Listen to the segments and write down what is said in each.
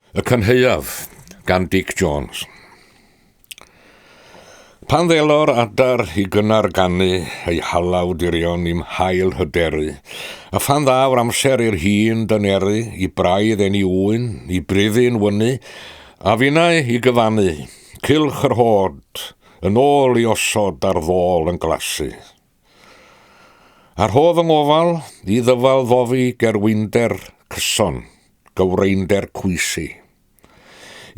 Y Cynhaeaf gan Dic Jones. Pan ddelo'r adar i gynnar ganu ei halaw dirion i'm hail hyderu, a phan ddaw'r amser i'r hun dyneru, i braidd eni ŵyn, i briddyn wynu, a finnau i gyfannu, cylch yr hod, yn ôl i osod ar ddôl yn glasu. A rhodd yng ngofal i ddyfal ddofi gerwinder cyson, gywreinder cwysi.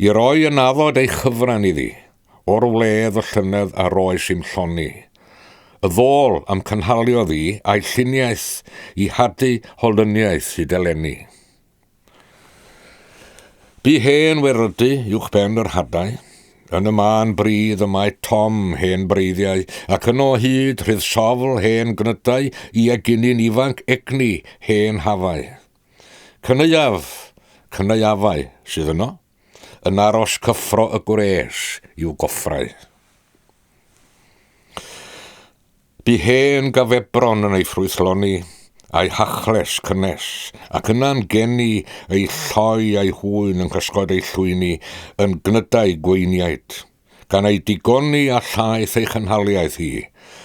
I roi yn addod ei chyfran iddi, o'r wledd y llynedd a roes i'm llonni. Y ddôl a'm cynhaliodd i, a'i lluniaeth i hadu holyniaeth hyd eleni. Bu hen werydu uwchben yr hadau. Yn y mân bridd y mae Tom hen breiddiau, ac yno hyd rhydd sofl hen gnydau i eginyn ifanc egni hen hafau. Cynaeaf, cynaeafau sydd yno, yn aros cyffro y gwres i'w goffrau. Bu hen gafebron yn ei ffrwythloni, a'i hachles cynnes, ac yna'n geni ei lloi a'i hŵyn yng nghysgod ei llwyni yn gnydau gweiniaid, gan ei digoni â llaeth ei chynhaliaeth hi,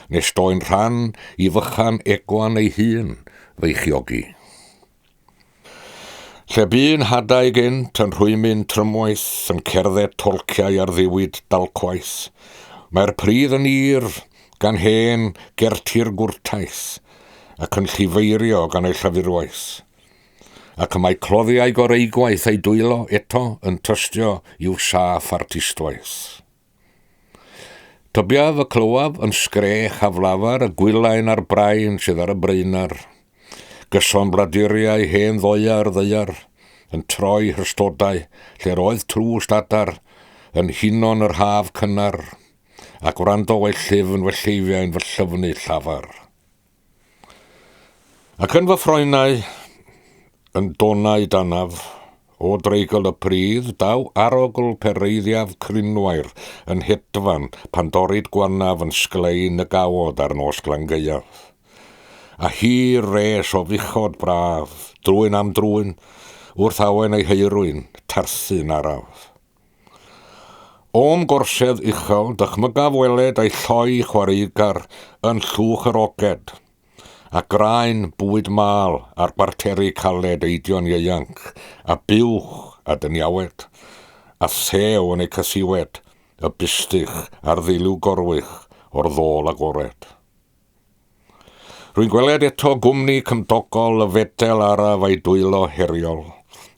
nes doi'n rhan i fychan egwan ei hun feichiogi. Lle bu'n hadau gynt yn rhwymyn trymwaith, yn cerdded tolciau ar ddiwyd dalcwaith, mae'r pridd yn ir gan hen gerti'r gwrtaith, ac yn llifeirio gan ei llafurwaith. Ac y mae cloddiau goreugwaith ei dwylo eto yn tystio i'w saff artistwaith. Tybiaf y clywaf yn sgrech aflafar y gwylain a'r brain sydd ar y braenar. Gyson bladuriau hen ddoear ddaear, yn troi hystodau lle'r oedd trwst adar, yn hunon yr haf cynnar, a gwrando o'i llyfn fy lleifiau'n fy llyfnu llafar. Ac yn fy ffroenau, yn donau danaf, o dreigl y pridd, daw arogl pereiddiaf crinwair yn hedfan pan dorrid gwanaf yn sglein y gawod ar nos glan gaeaf. A hir res o fuchod braf, drwyn am drwyn, wrth awen ei heirwyn, tarthu'n araf. O'm gorsedd uchel, dychmygaf weled ei lloi chwaraegar yn llwch yr oged, a graen bwyd mâl ar gwarteri caled eidion ieuanc, a buwch a dyniawed, a thew yn eu caethiwed, y bustych a'r ddilyw gorwych o'r ddôl agored. Rwy'n gweled eto gwmni cymdogol y fedel araf a'i dwylo heriol,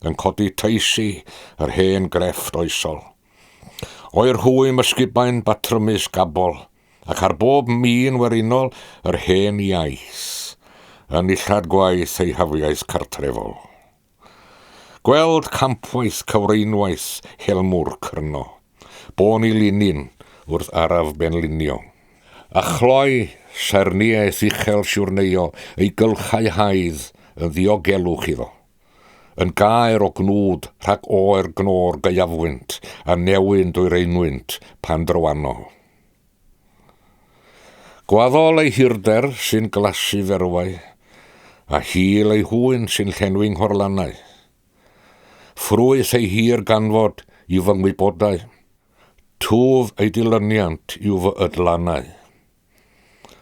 yn codi teisi yr hen grefft oesol. O'i rhwym ysgubain batrymus gabol, ac ar bob min werinol yr hen iaith, yn nillad gwaith ei hafiaith cartrefol. Gweld campwaith cywreinwaith helmwr cryno, bôn i linyn wrth araf benlinio, a chloi saernïaeth uchel siwrneio ei gylchau haidd yn ddiogelwch iddo, yn gaer o gnwd rhag oer gnôr gaeafwynt a newyn dwyreinwynt pan drywano. Gwaddol ei hirder sy'n glasu ferwau, a hil ei hwyn sy'n llenwi nghorlannau. Ffrwyth ei hir ganfod yw fy ngwybodau, twf ei dilyniant yw fy ydlannau.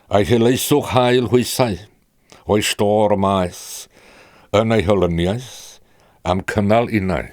A'i helaethwch hael hwythau, o'i stôr y maeth, yn ei holyniaeth, a'm cynnal innau.